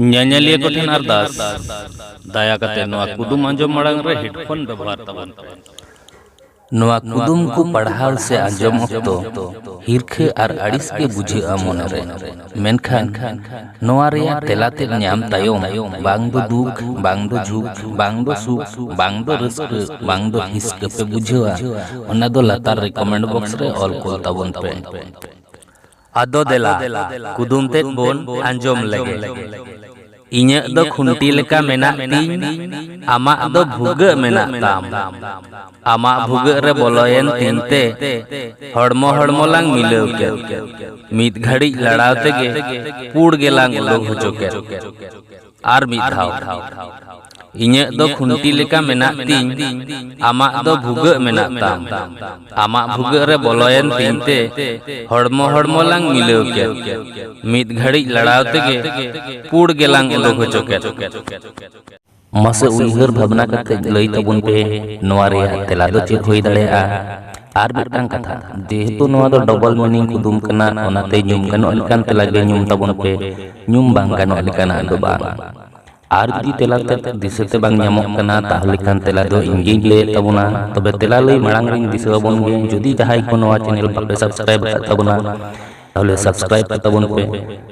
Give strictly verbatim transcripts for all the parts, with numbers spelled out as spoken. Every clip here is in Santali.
ᱧᱮᱧᱮᱞᱤᱭᱟᱹ ᱠᱚᱴᱷᱮᱱ ᱟᱨᱫᱟᱥ, ᱫᱟᱭᱟ ᱠᱟᱛᱮ ᱱᱚᱣᱟ ᱠᱩᱫᱩᱢ ᱟᱸᱡᱚᱢ ᱢᱟᱲᱟᱝ ᱨᱮ ᱦᱮᱰᱯᱷᱳᱱ ᱵᱮᱵᱚᱦᱟᱨ ᱛᱟᱵᱚᱱ ᱯᱮ᱾ ᱱᱚᱣᱟ ᱠᱩᱫᱩᱢ ᱠᱚ ᱯᱟᱲᱦᱟᱣ ᱥᱮ ᱟᱸᱡᱚᱢ ᱚᱠᱛᱚ ᱦᱤᱨᱠᱷᱟᱹ ᱟᱨ ᱟᱹᱲᱤᱥ ᱜᱮ ᱵᱩᱡᱷᱟᱹᱜᱼᱟ ᱢᱚᱱᱮᱨᱮ, ᱢᱮᱱᱠᱷᱟᱱ ᱱᱚᱣᱟ ᱨᱮᱭᱟᱜ ᱛᱮᱞᱟ ᱛᱮᱫ ᱧᱟᱢ ᱛᱟᱭᱚᱢ ᱵᱟᱝ ᱫᱚ ᱫᱩᱠ, ᱵᱟᱝ ᱫᱚ ᱡᱷᱩᱠ, ᱵᱟᱝ ᱫᱚ ᱥᱩᱠ, ᱵᱟᱝ ᱫᱚ ᱨᱟᱹᱥᱠᱟᱹ, ᱵᱟᱝ ᱫᱚ ᱦᱤᱥᱠᱟᱹ ᱯᱮ ᱵᱩᱡᱷᱟᱹᱣᱟ, ᱚᱱᱟ ᱫᱚ ᱞᱟᱛᱟᱨ ᱨᱮ ᱠᱚᱢᱮᱱᱴ ᱵᱚᱠᱥ ᱨᱮ ᱚᱞ ᱠᱚᱞ ᱛᱟᱵᱚᱱ ᱯᱮ᱾ ᱟᱫᱚ ᱫᱮᱞᱟ, ᱠᱩᱫᱩᱢ ᱛᱮᱫ ᱵᱚᱱ ᱟᱸᱡᱚᱢ ᱞᱮᱜᱮ᱾ ᱤᱧᱟᱹᱜ ᱫᱚ ᱠᱷᱩᱱᱴᱤ ᱞᱮᱠᱟ ᱢᱮᱱᱟᱜ ᱛᱤᱧ, ᱟᱢᱟᱜ ᱫᱚ ᱵᱷᱩᱜᱟᱹᱜ ᱢᱮᱱᱟᱜ ᱛᱟᱢ᱾ ᱟᱢᱟᱜ ᱵᱷᱩᱜᱟᱹᱜ ᱨᱮ ᱵᱚᱞᱚᱭᱮᱱ ᱛᱤᱧ ᱛᱮ, ᱦᱚᱲᱢᱚ ᱦᱚᱲᱢᱚ ᱞᱟᱝ ᱢᱤᱞᱟᱹᱣ ᱠᱮᱫ᱾ ᱢᱤᱫ ᱜᱷᱟᱹᱲᱤᱡ ᱞᱟᱲᱟᱣ ᱛᱮᱜᱮ ᱯᱩᱲ ᱜᱮᱞᱟᱝ ᱩᱰᱩᱠ ᱦᱚᱪᱚ ᱠᱮᱫ᱾ ᱟᱨ ᱢᱤᱫ ᱫᱷᱟᱣ, ᱤᱧᱟᱹᱜ ᱫᱚ ᱠᱷᱩᱱᱴᱤ ᱞᱮᱠᱟ ᱢᱮᱱᱟᱜ ᱛᱤᱧ, ᱟᱢᱟᱜ ᱫᱚ ᱵᱷᱩᱜᱟᱹᱜ ᱢᱮᱱᱟᱜ ᱛᱟᱢ᱾ ᱟᱢᱟᱜ ᱵᱷᱩᱜᱟᱹᱜ ᱨᱮ ᱵᱚᱞᱚᱭᱮᱱ ᱛᱤᱧ ᱛᱮ, ᱦᱚᱲᱢᱚ ᱦᱚᱲᱢᱚ ᱞᱟᱝ ᱢᱤᱞᱟᱹᱣ ᱠᱮᱫ᱾ ᱢᱤᱫ ᱜᱷᱟᱹᱲᱤᱡ ᱞᱟᱲᱟᱣ ᱛᱮᱜᱮ ᱯᱩᱲ ᱜᱮᱞᱟᱝ ᱩᱰᱩᱠ ᱦᱚᱪᱚ ᱠᱮᱫ᱾ ᱢᱟᱥᱮ ᱩᱭᱦᱟᱹᱨ ᱵᱷᱟᱵᱽᱱᱟ ᱠᱟᱛᱮ ᱞᱟᱹᱭ ᱛᱟᱵᱚᱱ ᱯᱮ, ᱱᱚᱣᱟ ᱨᱮᱭᱟᱜ ᱛᱮᱞᱟ ᱫᱚ ᱪᱮᱫ ᱦᱩᱭ ᱫᱟᱲᱮᱭᱟᱜᱼᱟ? ᱟᱨ ᱢᱤᱫᱴᱟᱝ ᱠᱟᱛᱷᱟ, ᱡᱮᱦᱮᱛᱩ ᱱᱚᱣᱟ ᱫᱚ ᱰᱚᱵᱚᱞ ᱢᱤᱱᱤᱝ ᱠᱩᱫᱩᱢ ᱠᱟᱱᱟ, ᱚᱱᱟᱛᱮ ᱧᱩᱢ ᱜᱟᱱᱚᱜ ᱞᱮᱠᱟᱱ ᱛᱮᱞᱟ ᱜᱮ ᱧᱩᱢ ᱛᱟᱵᱚᱱ ᱯᱮ, ᱧᱩᱢ ᱵᱟᱝ ᱜᱟᱱᱚᱜ ᱞᱮᱠᱟᱱᱟᱜ ᱫᱚ ᱵᱟᱝ᱾ ᱟᱨ ᱡᱩᱫᱤ ᱛᱮᱞᱟ ᱛᱮᱫ ᱫᱤᱥᱟᱹ ᱛᱮ ᱵᱟᱝ ᱧᱟᱢᱚᱜ ᱠᱟᱱᱟ, ᱛᱟᱦᱚᱞᱮ ᱠᱷᱟᱱ ᱛᱮᱞᱟ ᱫᱚ ᱤᱧ ᱜᱤᱧ ᱞᱟᱹᱭᱮᱫ ᱛᱟᱵᱚᱱᱟ᱾ ᱛᱚᱵᱮ ᱛᱮᱞᱟ ᱞᱟᱹᱭ ᱢᱟᱲᱟᱝ ᱨᱤᱧ ᱫᱤᱥᱟᱹ ᱟᱵᱚᱱ ᱜᱮ, ᱡᱩᱫᱤ ᱡᱟᱦᱟᱸᱭ ᱠᱚ ᱱᱚᱣᱟ ᱪᱮᱱᱮᱞ ᱵᱟᱯᱮ ᱥᱟᱵᱥᱠᱨᱟᱭᱤᱵ ᱟᱠᱟᱫ ᱛᱟᱵᱚᱱᱟ, ᱛᱟᱦᱚᱞᱮ ᱥᱟᱵᱥᱠᱨᱟᱭᱤᱵ ᱠᱟᱛᱟᱵᱚᱱ ᱯᱮ,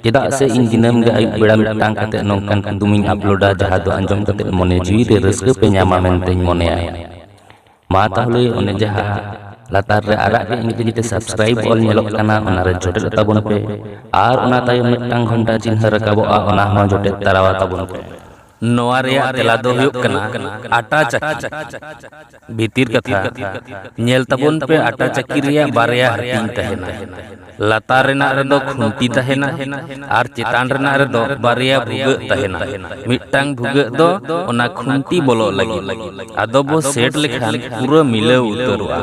ᱪᱮᱫᱟᱜ ᱥᱮ ᱤᱧ ᱫᱤᱱᱟᱹᱢ ᱜᱮ ᱟᱹᱭᱩᱵ ᱵᱮᱲᱟ ᱢᱤᱫᱴᱟᱝ ᱠᱟᱛᱮ ᱱᱚᱝᱠᱟᱱ ᱠᱩᱫᱩᱢᱤᱧ ᱟᱯᱞᱳᱰᱟ, ᱡᱟᱦᱟᱸ ᱫᱚ ᱟᱸᱡᱚᱢ ᱠᱟᱛᱮ ᱢᱚᱱᱮ ᱡᱤᱣᱤ ᱨᱮ ᱨᱟᱹᱥᱠᱟᱹ ᱯᱮ ᱧᱟᱢᱟ ᱢᱮᱱᱛᱮᱧ ᱢᱚᱱᱮᱭᱟ᱾ ᱢᱟ ᱛᱟᱦᱚᱞᱮ ᱚᱱᱮ ᱡᱟᱦᱟᱸ ᱞᱟᱛᱟᱨ ᱨᱮ ᱟᱨᱟᱜ ᱜᱮ ᱤᱝᱨᱮᱡᱤ ᱛᱮ ᱥᱟᱵᱥᱠᱨᱟᱭᱤᱵ ᱚᱞ ᱧᱮᱞᱚᱜ ᱠᱟᱱᱟ, ᱚᱱᱟ ᱨᱮ ᱡᱚᱴᱮᱫ ᱛᱟᱵᱚᱱ ᱯᱮ᱾ ᱟᱨ ᱚᱱᱟ ᱛᱟᱭᱚᱢ ᱢᱤᱫᱴᱟᱝ ᱜᱷᱚᱱᱴᱟ ᱪᱤᱱᱦᱟᱹ ᱨᱟᱠᱟᱵᱚᱜᱼᱟ, ᱚᱱᱟ ᱦᱚᱸ ᱡᱚᱴᱮᱫ ᱛᱟᱨᱟᱣᱟ ᱛᱟᱵᱚᱱ ᱯᱮ᱾ ᱱᱚᱣᱟ ᱨᱮᱭᱟᱜ ᱛᱮᱞᱟ ᱫᱚ ᱦᱩᱭᱩᱜ ᱠᱟᱱᱟ ᱟᱴᱟ ᱪᱟᱹᱠᱤ᱾ ᱵᱷᱤᱛᱤᱨ ᱠᱟᱛᱷᱟ, ᱧᱮᱞ ᱛᱟᱵᱚᱱ ᱯᱮ, ᱟᱴᱟ ᱪᱟᱹᱠᱤ ᱨᱮᱭᱟᱜ ᱵᱟᱨᱭᱟ ᱦᱟᱹᱴᱤᱧ ᱛᱟᱦᱮᱱᱟ᱾ ᱞᱟᱛᱟᱨ ᱨᱮᱱᱟᱜ ᱨᱮᱫᱚ ᱠᱷᱩᱱᱴᱤ ᱛᱟᱦᱮᱱᱟ ᱟᱨ ᱪᱮᱛᱟᱱ ᱨᱮᱱᱟᱜ ᱨᱮᱫᱚ ᱵᱟᱨᱭᱟ ᱵᱷᱩᱜᱟᱹᱜ ᱛᱟᱦᱮᱱᱟ᱾ ᱢᱤᱫᱴᱟᱝ ᱵᱷᱩᱜᱟᱹᱜ ᱫᱚ ᱚᱱᱟ ᱠᱷᱩᱱᱴᱤ ᱵᱚᱞᱚᱜ ᱞᱟᱹᱜᱤᱫ᱾ ᱟᱫᱚ ᱵᱚ ᱥᱮᱴ ᱞᱮᱠᱷᱟᱱ ᱯᱩᱨᱟᱹ ᱢᱤᱞᱟᱹᱣ ᱩᱛᱟᱹᱨᱚᱜᱼᱟ᱾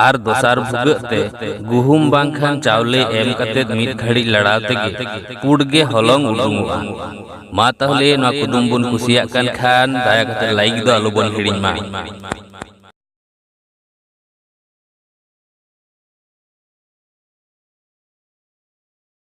ᱟᱨ ᱫᱚᱥᱟᱨ ᱵᱷᱩᱜᱟᱹᱜ ᱛᱮ ᱜᱩᱦᱩᱢ ᱵᱟᱝᱠᱷᱟᱱ ᱪᱟᱣᱞᱮ ᱮᱢ ᱠᱟᱛᱮ ᱢᱤᱫ ᱜᱷᱟᱹᱲᱤᱡ ᱞᱟᱲᱟᱣ ᱛᱮᱜᱮ ᱯᱩᱸᱰ ᱜᱮ ᱦᱚᱞᱚᱝ ᱩᱰᱩᱝᱚᱜᱼᱟ᱾ ᱢᱟ ᱛᱟᱦᱚᱞᱮ ᱱᱚᱣᱟ ᱠᱩᱫᱩᱢ ᱵᱚᱱ ᱠᱩᱥᱤᱭᱟᱜ ᱠᱟᱱ ᱠᱷᱟᱱ ᱫᱟᱭᱟ ᱠᱟᱛᱮ ᱞᱟᱭᱤᱠ ᱫᱚ ᱟᱞᱚ ᱵᱚᱱ ᱦᱤᱲᱤᱧ ᱢᱟ᱾